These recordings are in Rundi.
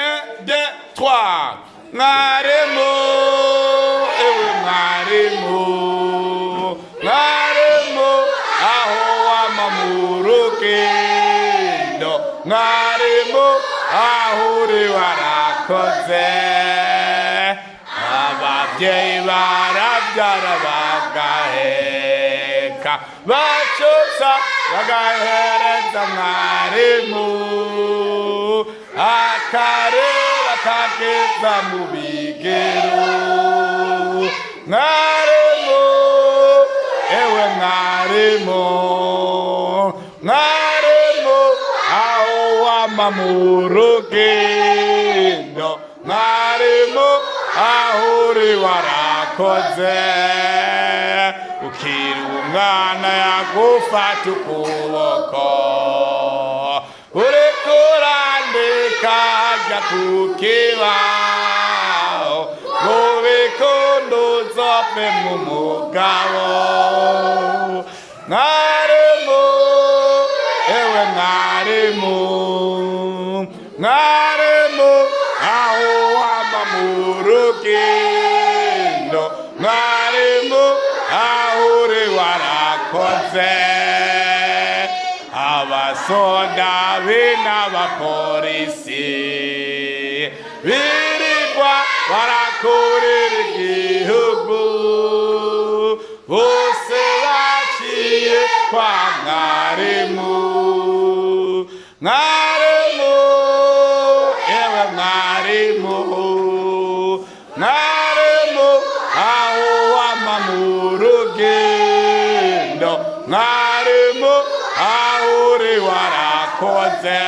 1, 2, 3. Mwarimu, ewe mwarimu, mwarimu, aho wama mu rugendo, mwarimu, aho uri warakoze. Ababyeyi barabyara bagaheka, bacuza bagahereza mwarimu, akarera kageza mu bigero. Mwarimu, ewe mwarimu, mwarimu, aho wama mu rugendo, mwarimu, aho uri warakoze. Ukiri umwana yagufata ukuboko, uriko urandika ajya ku kibaho, ngo bikunde uzove mu mugabo. Mwarimu, ewe mwarimu, mwarimu, aho wama mu rugendo, mwarimu, aho uri warakoze. Abasoda be n'abapolisi birirwa barakorera igihugu, bose baciye kwa mwarimu. Mwarimu, ewe mwarimu, mwarimu, aho wama mu rugendo, mwarimu, aho uri warakoze.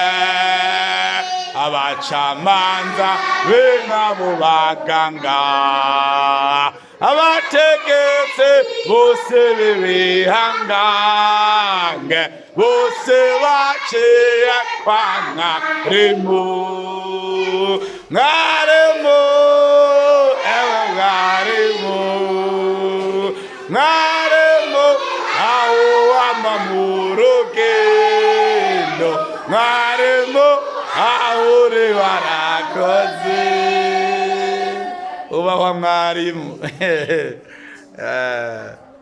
Abacamanza be n'abo baganga, abategetsi bose b'ibihangange, bose baciye kwa mwarimu. Mwarimu, ewe mwarimu, mwarimu, aho wama mu rugendo, mwarimu, aho uri warakoze. Ubahwa mwarimu.